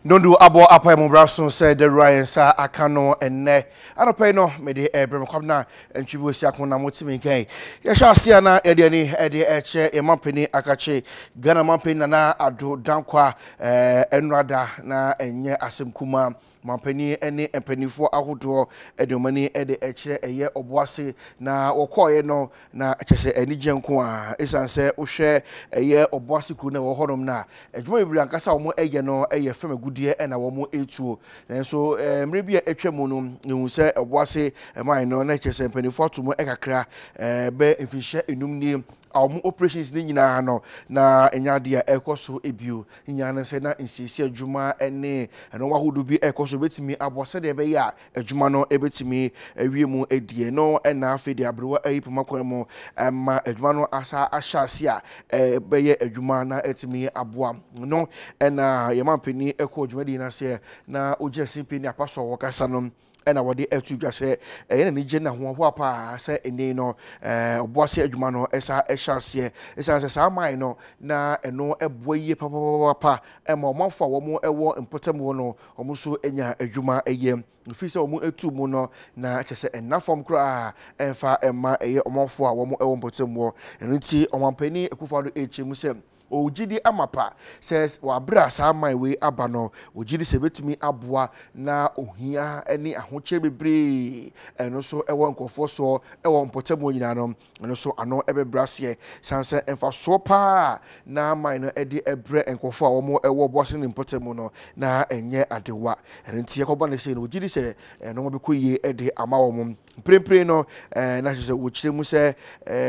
Nondu abɔ apae mu bra so sɛ dawura yɛn nsa aka no ɛnnɛ anɔpa yi no mede ɛbrɛ me Kwabena Ntwi bi osi ako na mote me nka yi. Yɛhyɛ ase a na yɛde ani ɛde ɛkyɛ yɛn mampanin akakye Ghana mampanin Nana Addo Dankwa ɛnora na ɛnyɛ asɛm kumaa. Mampanin ne mpanimfoɔ ahodoɔ de wɔn ani de ɛkyerɛ ɛyɛ Ɔboase na wɔkɔɔeɛ no na kyɛ sɛ anigyeɛ nko a ɛsiane sɛ wohwɛ ɛyɛ Ɔboase kuro no ɛwɔ hɔnom no a adwuma bebree ankasa a wɔyɛ no yɛ fam agudeɛ na wɔn ɛtuo nanso mmerɛ bi a atwa mu no yɛhu sɛ Ɔboase man no na kyɛ sɛ mpanimfoɔ ato mu kakra bɛ mfinhyia enum nie a wɔn operations ne nyinaa no na ɛnyɛ adeɛ a ɛrekɔ so bio. Ne nyinaa ne sɛ na nsiesie adwuma ne nneɛma ahodoɔ bi ɛrekɔ so bɛtumi aboa sɛdeɛ ɛbɛyɛ a adwuma no bɛtumi awie mu adie no na afei deɛ aberewa ayi poma kwan mu ma adwuma no asa ahyɛ ase a ɛbɛyɛ adwuma na atumi aboa no na yɛn mampanin kɔɔ dwumadie no aseɛ na ɔgyina simpie ne apa so a wɔkasa no na wɔde ato dwa sɛ ɛyɛ n'anigye na ahohoahoa paa sɛ ɛnnɛ yi no ɔboase adwuma no sa hyɛ aseɛ ɛsiane sɛ saa man no na ɛno boa yie papapapa ma ɔmanfo a wɔn wɔ mpɔtam hɔ no wɔn nso nya adwuma yɛ ɛfiri sɛ wɔn atu mu no na kyɛ sɛ ɛnna fam koraa ɛmfa ɛma ɛyɛ ɔmanfo a wɔn wɔ mpɔtam hɔ ɛno nti ɔmampanin Akufo-Addo ɛrekyerɛ mu sɛ Ɔwɔ gyidi amapa sɛ wɔ bere a saa man wei aba no, ɔgye di sɛ ɛbɛtumi aboa na ohia ne ahokyerɛ bebree ɛno nso ɛwɔ nkurɔfoɔ soɔ ɛwɔ mpɔtam hɔ nyinaa no, ɛno nso ano ɛbɛbrɛ aseɛ. Sane sɛ mfasoɔ paa na man no ɛde ɛbrɛ nkurɔfoɔ a wɔn ɛwɔ Boase ne mpɔtam mu no na ɛnyɛ adewa. Ɛno nti ɛkɔba no sei no, ɔgye di sɛ nnoɔma bɛkɔ yie de ama wɔn. Mprempren no, na kyerɛ sɛ wɔkyerɛ mu sɛ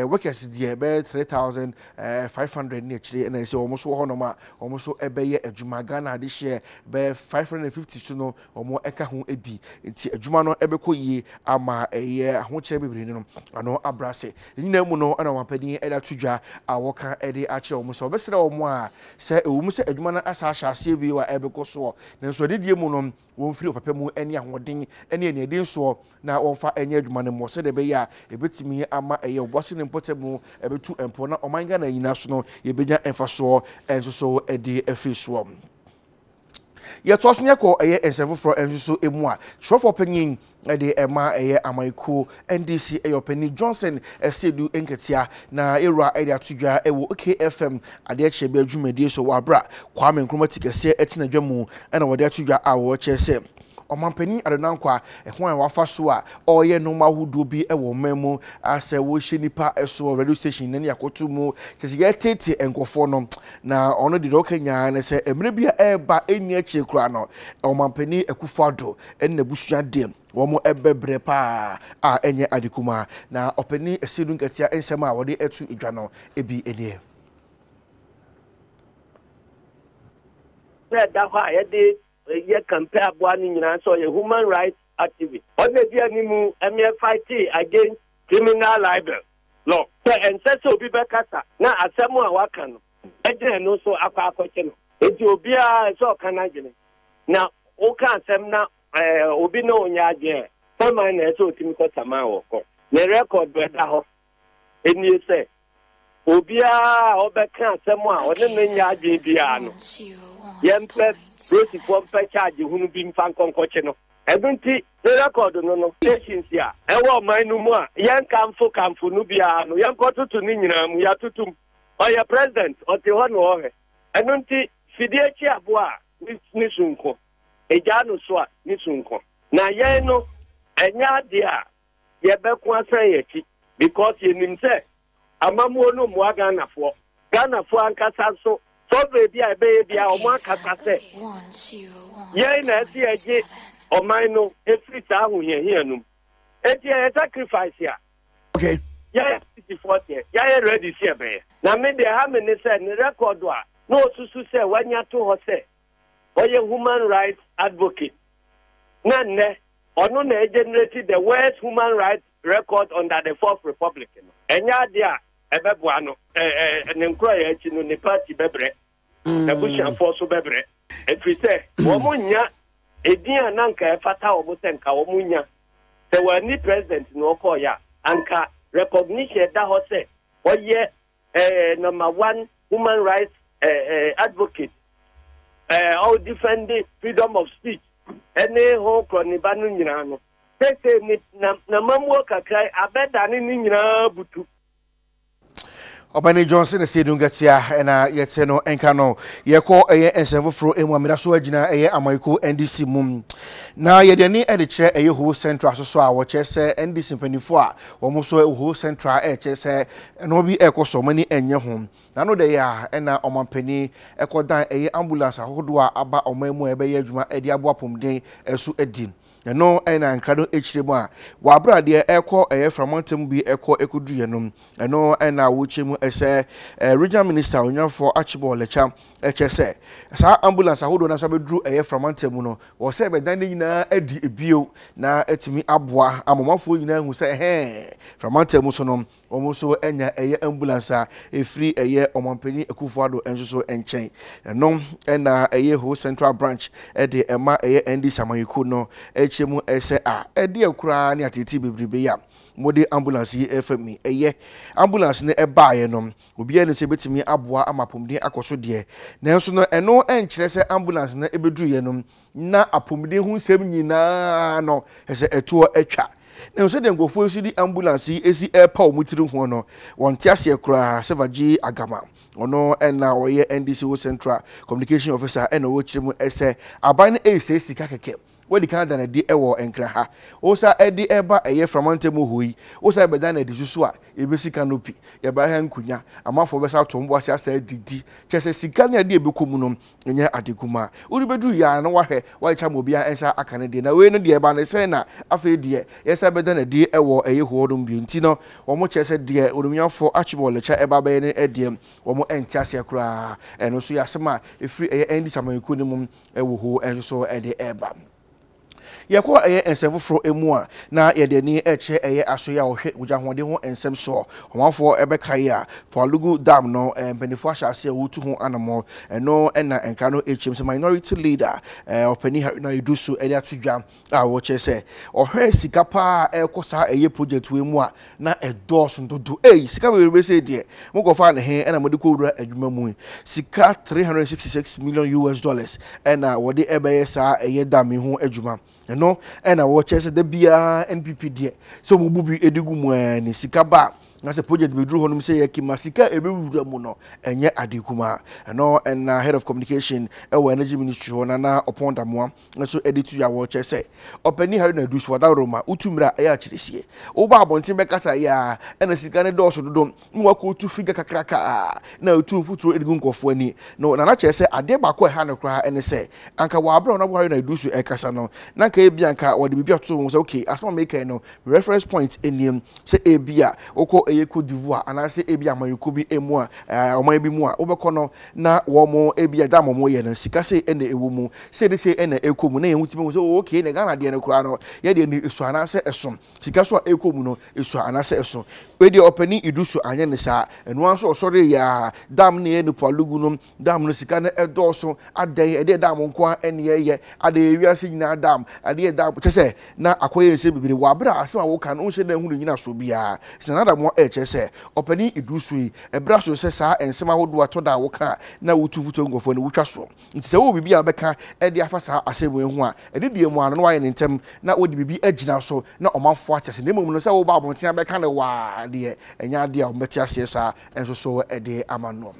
workers deɛ bɛyɛ 3,500 ne akyire na ɛsɛ wɔn nso wɔ hɔnom a wɔn nso bɛyɛ adwuma. Ghana adehyeɛ bɛyɛ 550 so no wɔn ka ho bi. Nti adwuma no bɛkɔ yie ama ɛyɛ ahokyerɛ bebree no ano abrɛ ase. Ne nyinaa mu no na wɔn apanin de ato dwa a wɔka de akyerɛ wɔn sɛ wɔbɛsrɛ wɔn a sɛ ɛwɔ mu sɛ adwuma no asa ahyɛ aseɛ bio a ɛbɛkɔ soɔ nanso adidie mu no wɔmfiri ɔpɛpɛ mu ne ahoɔden ne aniɛden soɔ na wɔmfa nyɛ adwuma no mmɔ sɛdeɛ ɛbɛyɛ a ɛbɛtumi ama ɛyɛ Obuasi ne mpɔtam ɛbɛtu mpɔn na ɔman Ghana nyinaa so no yɛbɛnya mfasoɔ nso so de afiri soɔ. Yɛtoa so yɛkɔ ɛyɛ nsɛm foforɔ nso so mu a, twerɛfoɔ panyin de ɛma ɛyɛ amanyɔkuo NDC ɛyɛ ɔpanin Johnson Asiedu Nketia na yɛwura de ato dwa ɛwɔ OKFM adeɛ kyeɛ bɛ dwumadie so wɔ abere a Kwame Nkrumah ti kɛseɛ ɛte n'adwa mu ɛna wɔde ato dwa a wɔkyerɛ sɛ ɔmanpanin Addo Dankwa ɛkwan a wafa so a ɔreyɛ nnoɔma ahodoɔ bi ɛwɔ ɔman mu asɛ wɔhyɛ nipa ɛso radio station ne akoto mu kyerɛ sɛ yɛtete nkurɔfoɔ no na ɔno deɛ ɔka nyaa ne sɛ mmerɛ bi a ɛreba ɛnni akyire koraa no ɔmanpanin Akufo-Addo ɛne n'abusua deɛ wɔn bɛbrɛ paa a ɛnyɛ ade kumaa. Na ɔpanin Asiedu Nketia nsɛm a wɔde ato dwa no bi nie. Na ɛda hɔ a yɛde yɛ campaign aboa no nyinaa sɛ ɔyɛ human rights activist. Ɔno na ɛdi anim ɛmeɛ fighting against criminal libel law. Sɛ ɛnsɛ sɛ obi bɛkasa na asɛm a waka no bɛgyina ɛno so akɔ akɔkye no. Enti obiara ɛsɛ ɔka n'adwene. Na woka asɛm na obi ne wo nyɛ adwene a, saman na ɛsɛ otumi kɔ saman wɔ hɔ. Ne rekɔd ɛda hɔ nie sɛ, obiara a ɔbɛka asɛm a ɔne no nyɛ adwene biara no, yɛmpɛ polisifoɔ mpɛ charge hunu bi mfa nkɔnkɔkye no. Ɛno nti, ne rekɔd no no, stations a ɛwɔ ɔman no mu a yɛnkamfo kamfo no biara no, yɛnkɔtoto ne nyinaa mu, yɛatoto mu. Ɔyɛ president, ɔte hɔ na ɔrehwɛ. Ɛno nti, fidie akyi aboa a, ne su nko. Egyaa no so a, ne su nko. Na yɛn no, ɛnyɛ adeɛ a yɛbɛko asan yɛn akyi because yɛnim sɛ amammuo no mmoa Ghanafoɔ. Ghanafoɔ ankasa nso, survey bi a ɛbɛyɛ biara, wɔn akasa sɛ yɛn na ɛsɛ yɛgye ɔman no firi saa ahohiahia no mu. Enti ɛyɛ sacrifice a Okay. Yɛn NPP foɔ deɛ, yɛayɛ ready sɛ yɛbɛyɛ. Na me deɛ ɛha me ne sɛ ne record a na ɔsusu sɛ wanya to hɔ sɛ ɔyɛ human rights advocate na nnɛ ɔno na ɛgenerate the worst human rights record under the fourth republic no, ɛnyɛ adeɛ a ɛbɛboa no. Ne nkorɔeɛ akyi no ne party bɛbrɛ, n'abusuafoɔ nso bɛbrɛ, ɛfiri sɛ wɔn nnya edin a na anka ɛfata wɔn sɛ nka wɔn nya. Sɛ wɔanni president na ɔkɔeɛ a, anka recognition ɛda hɔ sɛ ɔyɛ number one human rights advocate. ɛɛ ɔredefɛnde freedom of speech ne ho korɔniba no nyinaa no, seesei ne na n'amammuo kakra yi abɛdane ne nyinaa butu. Ɔbɛne Johnson Seidu Nketia na yɛte no nka no. Yɛkɔ ɛyɛ nsɛm foforɔ mu a meda so agyina ɛyɛ Amoako NDC mu. Na yɛde ani de kyerɛ ɛyɛ Ho Central so so a wɔkyerɛ sɛ NDC mpanimfoɔ a wɔn nso wɔ Ho Central ɛrekyerɛ sɛ nneɛma bi ɛrekɔ so wɔn ani nnye ho. Na ano dɛ yɛ a ɛna ɔmampanin ɛkɔdan ɛyɛ ambulance ahodoɔ a aba ɔman mu a ɛbɛyɛ adwuma ɛde aboa apɔmuden ɛso adi. Ɛno na nkra no kyerɛ mu a, wɔ abere a deɛ ɛrekɔ ɛyɛ framantam bi ɛkɔ ɛkɔduruiɛ no, ɛno na wɔkyerɛ mu sɛ Regional Minister Onyanfoɔ Archibald Lekya kyerɛ sɛ saa ambulance ahodoɔ no nso abɛduru ɛyɛ framantam mu no, wɔ sɛ ɛbɛdan ne nyinaa adi bio na atumi aboa ama ɔmanfoɔ nyinaa ahu sɛ ɛhɛn framantam mu so no Wɔn nso anya ɛyɛ ambulance a ɛfiri ɛyɛ Ɔmanpanin Akufo Addo nso so nkyɛn. Ɛno na ɛyɛ Ho Central Branch de ɛma ɛyɛ NDC amanyɔkuo no ɛkyɛ mu sɛ a ɛdeɛ koraa ne ateetee bebrebe yi a mode ambulance yi ɛrefa mu yi. Ɛyɛ ambulance no ɛbaeɛ no obiara nim sɛ ɛbɛtumi aboa ama apɔmuden akɔ so deɛ, nanso no ɛno nkyerɛ sɛ ambulance no ɛbɛduruiɛ no na apɔmuden ho nsɛm nyinaa no, ɛsɛ ɛtoɔ atwa. Na sɛdeɛ nkurɔfoɔ yi si de ambulance yi si ɛrepa wɔn tiri ho no, wɔnte aseɛ koraa. Sɛvagye Agama, ɔno na ɔyɛ NDC wo Central Communication Officer ɛna ɔwɔ kyerɛ mu sɛ aban no ɛresɛe sika kɛkɛ. Wadi kan ada no adi wɔ Nkran ha. Wosa ɛde ɛba ɛyɛ Frama ntam hɔ yi, wosa ɛbɛda no adi soso a, yɛbɛsi canopy, yɛbɛha nkonya, amanfoɔ bɛsa ato wɔn bo ase asa adidi. Kyerɛ sɛ sika ne adeɛ ɛbɛkɔ mu no, Ɛnyɛ ade kumaa. Wode bɛduru yɛ ara na woahwɛ, woakyɛ ama obiara nsa aka ne deɛ. Na wei no deɛ ɛbaa no sɛn na afei deɛ yɛsan bɛda no adi wɔ ɛyɛ hɔ nom bio. Nti no wɔn kyerɛ sɛ deɛ Onimnyamfoɔ Archibald Lecha ɛba abɛyɛ no deɛ wɔn nte aseɛ koraa. Ɛno nso yɛ asɛm a ɛfiri ɛyɛ NDC amanyɔkuo no mu wɔ hɔ nso so de ɛreba. Yɛkɔ ɛyɛ nsɛm foforɔ mu a, na yɛde ani rekyerɛ ɛyɛ asoeɛ a wɔhwɛ ogya ahoɔden ho nsɛm soɔ. Ɔmanfoɔ bɛkae a, Pwalugu Dam no, mpanimfoɔ ahyɛ aseɛ wɔretu ho anammɔn. Ɛno na nkra no rekyerɛ mu sɛ Minority Leader, Ɔpanin Haruna Iddrisu de ato dwa a wɔkyerɛ sɛ ɔhwɛ sika paa a ɛrekɔ saa ɛyɛ project wei mu a, na ɛdɔɔso dodo. Ei, sika bebrebe sei deɛ, mokɔfaa no he na mode kɔwura adwuma mu yi? Sika 366 million US dollars na wɔde ɛbɛyɛ saa ɛyɛ dam yi ho adwuma. Ɛno na wɔkyerɛ sɛ da biara NPP deɛ, sɛ wɔbu bi de gu mu ara ni, sika ba a, na sɛ project bɛduru hɔnom sɛ yɛ kima sika a ɛbɛwura mu no, ɛnyɛ ade kumaa. Ɛno na Head of Communication wɔ Energy Ministry hɔ, Nana Ɔpɔn Damoah, nso de to dwa wɔ kyerɛ sɛ ɔpanin Haruna Iddrisu Adaworoma wotu mmerɛ a ɛyɛ akyirisie. Woba abɔnten bɛkasa yɛ a ɛna sika no dɔɔso dodo na wakɔtu figure kakraka a na ɛtu mfuturo de gu nkurɔfoɔ ani. No Nana kyerɛ sɛ adeɛ baako a ɛha no koraa ne sɛ anka wɔ aberɛ a Honourable Haruna Iddrisu ɛrekasa no na anka ebi anka wɔde biribi atoto ho sɛ okay asɛm a meka yi no me reference point nie sɛ ebi a wokɔ ɛyɛ Cote d'Ivoire anaasɛ ebi amanyɔkuo bi mu a ɔman bi mu a wobɛkɔ no na wɔn ebia dam a wɔyɛ no sika sei na ɛwɔ mu, sei ne sei na ɛkɔ mu, na yɛn ho tumi hu sɛ oh, okay, na Ghana deɛ no koraa no, yɛ deɛ no ɛsua anaasɛ ɛso, sika so a ɛkɔ mu no ɛsua anaasɛ ɛso. Wei deɛ ɔpanin Idusu anyɛ ne saa, ɛno ara nso ɔsɔre yɛ a, dam no yɛ no Pwalugu no, dam no sika no ɛdɔɔso, adɛn, ɛdeɛ dam nko ara ɛne ɛyɛ, adɛn yɛ wiase nyinaa dam, adeɛ dam, kyɛ sɛ na akɔyɛ nsɛm bebree wɔ abere a asɛm a woka no wonhyɛ da nhu ne nyinasoɔ biara. Sɛ Nana Adamoah ɛrekyerɛ sɛ ɔpanin Idusu yi, Ɛberɛ aso sɛ saa nsɛm ahodoɔ a ɛtɔ da a woka a na wotu mfuturo gu nkurɔfoɔ ani wotwa soɔ. Nti sɛ wowɔ biribi a wobɛka de afa saa asɛm wei ho a, ɛne deɛ mu ara no na woayɛ no ntɛm na wode biribi agyina so na ɔmanfoɔ ate aseɛ. Na mmom no sɛ woba abɔnten abɛka no waa deɛ, ɛnyɛ adeɛ a wɔbɛte aseɛ saa nso so de ama no.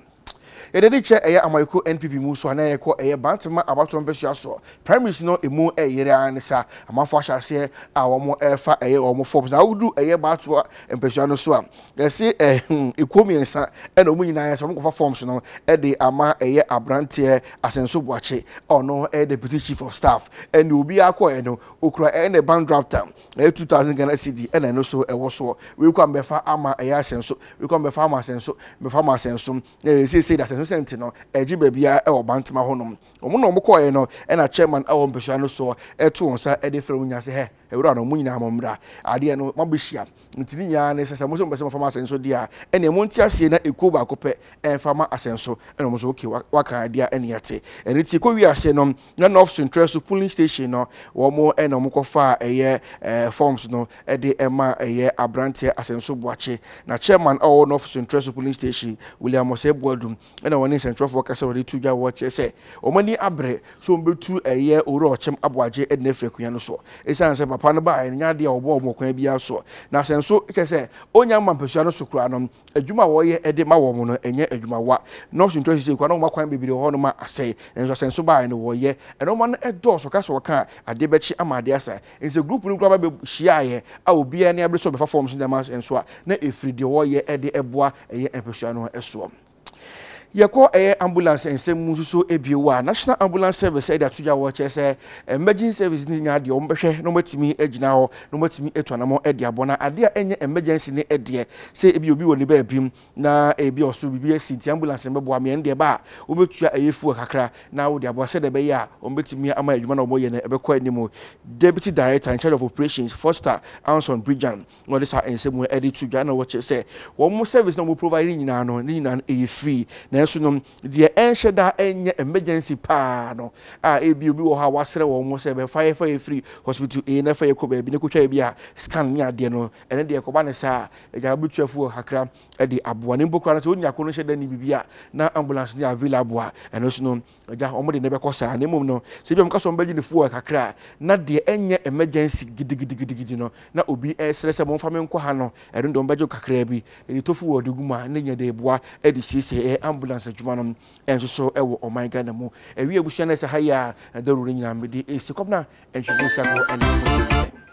Yɛde ani kyɛ ɛyɛ Amayeko NPP mu so a na yɛkɔ ɛyɛ Bantama abatoɔ mpɛsua soɔ. Primaries no ɛmu ɛyere ara ne saa. Amanfoɔ ahyɛ aseɛ a wɔn ɛrefa ɛyɛ wɔn forms. Na wodu ɛyɛ Batoɔ mpɛsua no so a, yɛse ɛɛ ekuo mmiɛnsa ɛna wɔn nyinaa yɛ sɛ wɔn kɔfa forms no ɛde ama ɛyɛ abranteɛ Asenso Boakye a ɔno ɛyɛ Deputy Chief of Staff. Ɛne obiara kɔɛ no okura ɛyɛ ne bank draft a ɛyɛ 2000 Ghana cedi ɛna ɛno so ɛwɔ soɔ. Wei kɔ a mbɛfa ama ɛyɛ Asenso, wei kɔ a mbɛfa ama Asenso, mbɛfa ama Asenso. Na seesei de Asenso sɛnti no ɛgye baabiara ɛwɔ Bantama hɔnom. Wɔn na wɔkɔeɛ no na chairman a ɔwɔ mpasua no soɔ too wɔn nsa de frɛɛ wɔn nyinaa sɛ, Hɛ, awura no, mo nyinaa mommra. Adeɛ no, moabɛhyia. Nti ne nyinaa ne sɛ, sɛ mo nso mopɛ sɛ mofa mo asɛnso deɛ a, ɛnneɛ monte aseɛ na ekuo baako pɛ mfa ma asɛnso. Ɛna wɔn nso, okay, woaka adeɛ a, ɛnneɛ yɛate. Ɛno nti ɛkɔwiee aseɛ no, na North Suntreso polling station no, wɔn na wɔkɔfaa ɛyɛ forms no de maa ɛyɛ aberanteɛ Asɛnso Boakye. Na chairman a ɔwɔ North Suntreso polling station, William Osei Boadum, na wɔne nsɛntwerɛfoɔ kasa wɔde to dwa wɔkyerɛ sɛ wɔn ani abere sɛ wɔbɛtu ɛyɛ Owura Ɔkyɛm Aboagye de no afiri akonnwa no so ɛsiane sɛ papa no baeɛ no nyɛ adeɛ a wɔbɔɔ wɔn kwan biara soɔ na sɛ nso kyerɛ sɛ ɔnya mma mpasua no so koraa no adwuma a wɔyɛ de ma wɔn no ɛnyɛ adwuma wa nɔɔso ntura sisi koraa na wɔn akwan bebree wɔ hɔnom a asɛe nanso asɛnso baeɛ no wɔyɛ ɛnɔɔma no ɛdɔɔso ka sɛ wɔka a adeɛ bɛkye ama adeɛ asa nti sɛ group no koraa ba bɛhyiaeɛ a obiara ani abere sɛ ɔbɛfa forms no de ama nso a na ɛfiri deɛ wɔyɛ de boa ɛyɛ mpasua no soɔ. Yɛkɔ ɛyɛ ambulance nsɛm mu nso so bio a, National Ambulance Service de ato dwa wɔ kyerɛ sɛ emergency service no nyinaa deɛ wɔbɛhwɛ na wɔatumi agyina hɔ na wɔatumi atu anamɔ de abɔ na adeɛ a ɛnyɛ emergency ne deɛ sɛ ebi obi wɔ ne baabi na ebi ɔso biribi asi nti ambulance no bɛboa meɛn deɛ ba a wobɛtua ɛyɛ fuel kakra na wode aboa sɛdeɛ ɛbɛyɛ a wɔbɛtumi ama adwuma na wɔyɛ no ɛbɛkɔ anim. Deputy Director in charge of operations Foster Anson Bridjan na ɔde saa nsɛm yi de to dwa na wɔkyerɛ sɛ wɔn service na wɔn provide nyinaa no ne nyinaa no ɛyɛ free nanso no deɛ ɛnhyɛ da ɛnyɛ emergency paa no a ebi obi wɔ hɔ a wasrɛ wɔn sɛ bɛfa yɛ fa yɛ free hospital A na fa yɛ kɔ baabi na kɔtwa ebi a scan ne adeɛ no ɛno deɛ ɛkɔba ne saa agya bɛtua fuel kakra de aboa ne mpo koraa no sɛ onya ko no hyɛ da ne biribi a na ambulance ne available a ɛno so no Agya, wɔn de no bɛkɔ saa, na mmom no, sɛ ebia wɔka sɛ wɔbɛgye no fuel kakra a, na deɛ ɛnyɛ emergency gidigidigidi no, na obi resrɛ sɛ momfa me nkɔ ha no, ɛno deɛ wɔbɛgye wo kakraa bi, na deɛ ɛtɔ fuel de gu mu a, na nya de reboa de siesie ɛyɛ ambulance adwuma no nso so wɔ ɔman Ghana mu. Ɛwie abusua no sɛ ha yi a, na dawuro no nyinaa mede resi kɔm na nhwehwɛ nsiakoɔ ne motie.